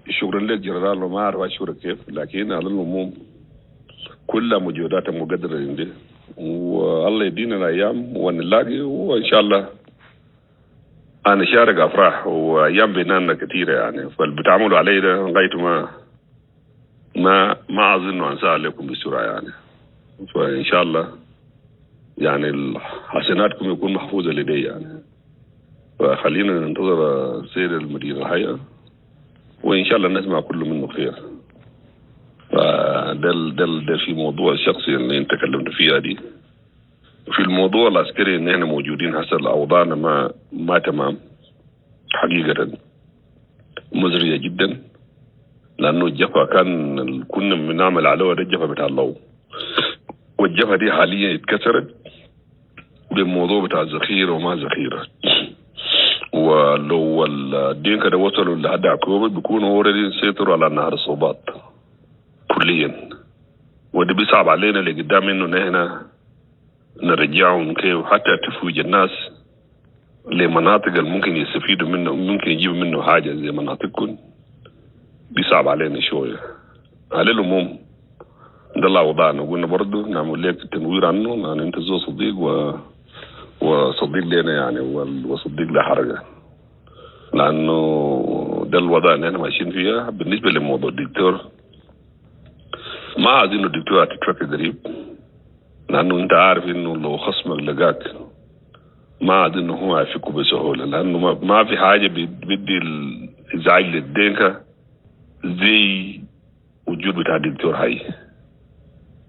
شكرا لك جنرال، وما اعرف اشكرك كيف، لكن على العموم كل مجهوداتك مقدره عندي، والله يدينا الايام ونلاقي، وان شاء الله انا شارك افراح وايام بيننا كثيرة يعني. فاللي بتعملوا علي ده لغاية ما اظن انساه لكم بسرعة يعني. فان شاء الله يعني حسناتكم يكون محفوظة لدي يعني. فخلينا ننتظر سير المدير الحياة، وان شاء الله نسمع كل منه خير. فده ده ده في موضوع الشخصي اللي انت كلمت فيها دي. في الموضوع العسكري ان احنا موجودين هسه، الاوضاع ما تمام حقيقة، مزرية جدا، لانه الجفا كان كنا بنعمل عليه ده الجفا بتاع اللو، والجفا دي حاليا اتكسرت بالموضوع بتاع الذخيره وما ذخيرة. ولو الدينكا ده وصلوا لحد عكوبة بيكونوا already سيطروا على نهر الصوبات كليا، وده بيصعب علينا اللي قدام انه نحن نرجعهم كيف، حتى تفويج الناس لمناطق اللي ممكن يستفيدوا منه، ممكن يجيبوا منه حاجة زي مناطقكم، بيصعب علينا شوية. على العموم ده اللي وضعنا، قلنا برضه نعمل لك تنوير عنه، يعني انت زول صديق وصديق لنا يعني، وصديق لحركة، لأنه ده الوضع اللي احنا ماشيين فيها. بالنسبة لموضوع الدكتور، ما عايزين الدكتور هتتفك قريب، لأنه أنت عارف إنه لو خصمك لقاك ما عاد إنه هو هيفكه بسهولة، لأنه ما في حاجة بدي الإزعاج للدينكا زي وجود بتاع الدكتور حي.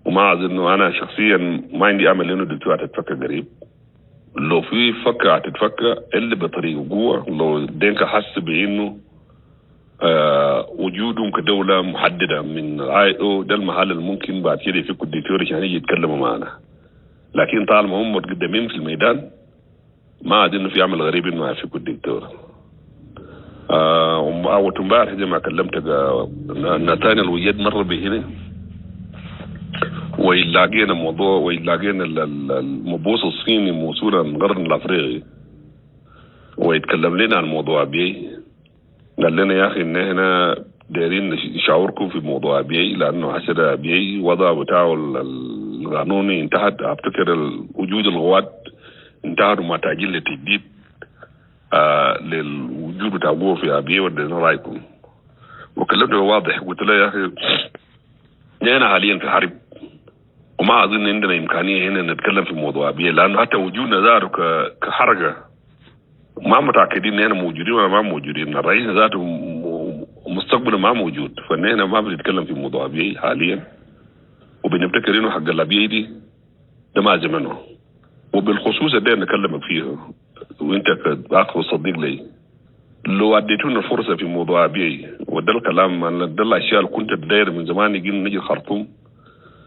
وما عاد إنه أنا شخصيا ما عندي أمل إنه الدكتور هتتفك قريب. لو في فكة هتتفك إلا بطريقة قوة، لو الدينكا حس بإنه وجودهم كدولة محددة من اي او ده المحل اللي ممكن بعد كده يفكوا الدكتور عشان يجي يتكلموا معنا. لكن طالما هم متقدمين في الميدان ما عاد انه في عمل غريب انه يفكوا الدكتور. اول امبارح زي ما كلمتك، نتانيال ويد مر بهنا، ويلاقينا موضوع، ويلاقينا المبوس الصيني موصولا من القرن الافريقي، ويتكلم لنا عن موضوع بي. قال لنا يا اخي ان احنا دايرين نشاوركم في موضوع بي، لانه حسد بي وضع بتاعه القانوني انتهت، افتكر وجود الغوات انتهت وما تاجيل للتجديد للوجود بتاع قوة في ابيي، ودينا رايكم. وكلمته واضح، قلت له يا اخي نحن حاليا في حرب، وما اظن عندنا امكانية هنا نتكلم في موضوع ابيي، لانه حتى وجودنا ذاته كحركه ما متاكدين ان احنا موجودين ولا ما موجودين، الرئيس ذاته مستقبله ما موجود، فنحن ما بنتكلم في موضوع ابيي حاليا، وبنفتكر انه حق الابيي دي ده ما زمنه. وبالخصوص ده نكلمك فيه وانت كاخ وصديق لي، لو اديتونا فرصة في موضوع ابيي، وده الكلام، ده الاشياء اللي كنت داير من زمان نجي نجي الخرطوم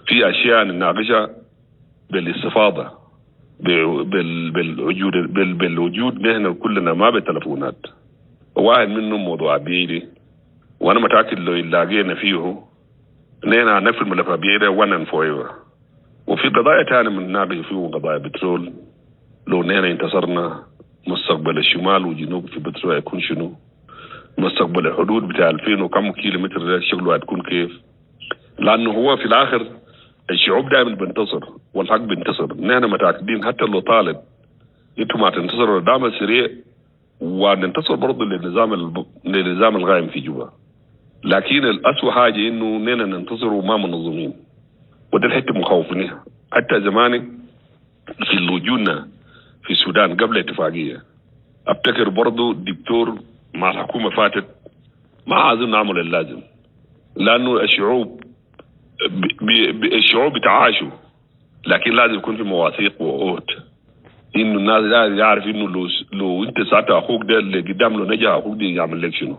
في اشياء نناقشها بالاستفاضه بالوجود بالوجود نحن كلنا ما بالتلفونات. واحد منهم موضوع ابيي، وانا متاكد لو لاقينا فيه نحن هنقفل ملف ابيي ده one and forever. وفي قضايا ثانية بنناقش فيه، قضايا بترول، لو نحن انتصرنا مستقبل الشمال والجنوب في بترول هيكون شنو؟ مستقبل الحدود بتاع 2000 وكم كيلو متر ده شغله هتكون كيف؟ لانه هو في الاخر الشعوب دائما بنتصر والحق بنتصر. نحن متاكدين حتى لو طالب انتم ما تنتصروا الدعم السريع، وننتصر برضه للنظام الغايم في جوبا. لكن الأسوأ حاجة انه نحن ننتصر وما منظمين، وده الحتة مخوفني. حتى زمان في وجودنا في السودان قبل الاتفاقية، ابتكر برضه دكتور مع الحكومة فاتت ما عايزين نعمل اللازم، لانه الشعوب الشعوب بتعاشوا، لكن لازم يكون في مواثيق وعهود، انه الناس لازم يعرف انه لو انت ساعتها اخوك ده اللي قدام لو نجح اخوك ده يعمل لك شنو.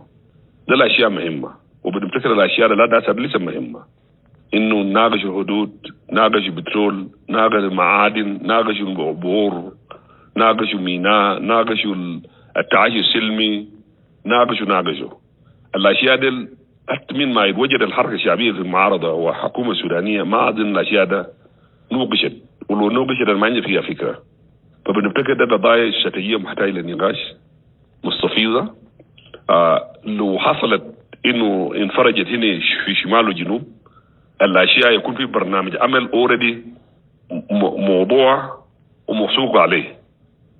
ده الاشياء مهمة، وبنفتكر الاشياء لا ده لسه مهمة، انه ناقش الحدود، ناقش بترول، ناقش المعادن، ناقش العبور، ناقش ميناء، ناقش التعايش السلمي، ناقشوا الاشياء دي. حتى من ما يتوجد الحركة الشعبية في المعارضة وحكومة السودانية ما اظن الاشياء ده نوقشت، ولو نوقشت ما عندي فيها فكرة. فبنفتكر ده قضايا استراتيجية محتاجه للنقاش مستفيضه، لو حصلت انه انفرجت هنا في شمال وجنوب، الاشياء يكون في برنامج عمل already موضوع وموثوق عليه.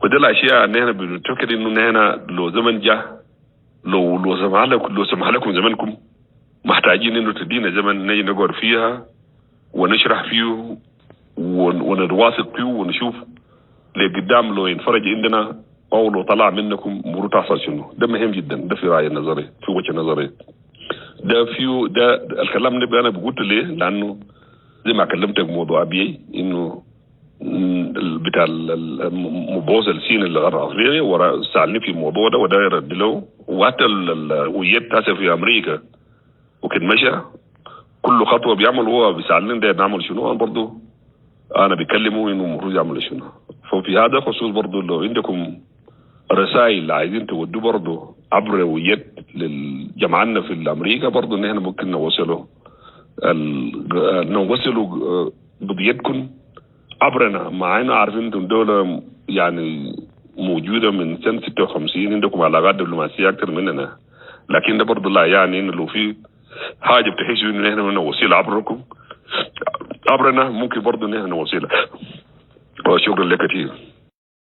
وده الاشياء ان احنا بنتفكر انه نحن لو زمن جاء، لو سمح لكم زمنكم، محتاجين انه تدينا زمن نجي نقعد فيها ونشرح فيه ونتواصل فيه ونشوف لقدام لو ينفرج عندنا او لو طلع منكم امور تحصل شنو. ده مهم جدا، ده في رايي النظري، في وجهه نظري. ده فيه ده الكلام ده انا بقول ليه؟ لانه زي ما كلمتك موضوع ابيي، انه بتاع المبعوث الصيني لغرب افريقيا ورا سالني في الموضوع ده وده يرد له، وحتى ويت هسه في امريكا وكان مشى كل خطوة بيعمل هو بيسالني ده نعمل شنو، انا برضه انا بكلمه انه المفروض يعمل شنو. ففي هذا خصوص برضه لو عندكم رسائل عايزين تودوا برضه عبر ويت للجماعنا في امريكا، برضه ان احنا ممكن نوصلوا قضيتكم عبرنا، مع انه عارفين انتم دولة يعني موجودة من سنة 56، عندكم علاقات دبلوماسية أكثر مننا، لكن ده برضه لا يعني انه لو في حاجة بتحسوا انه احنا نوصل عبركم عبرنا ممكن برضه ان احنا نوصلها. وشكرا لك كثير.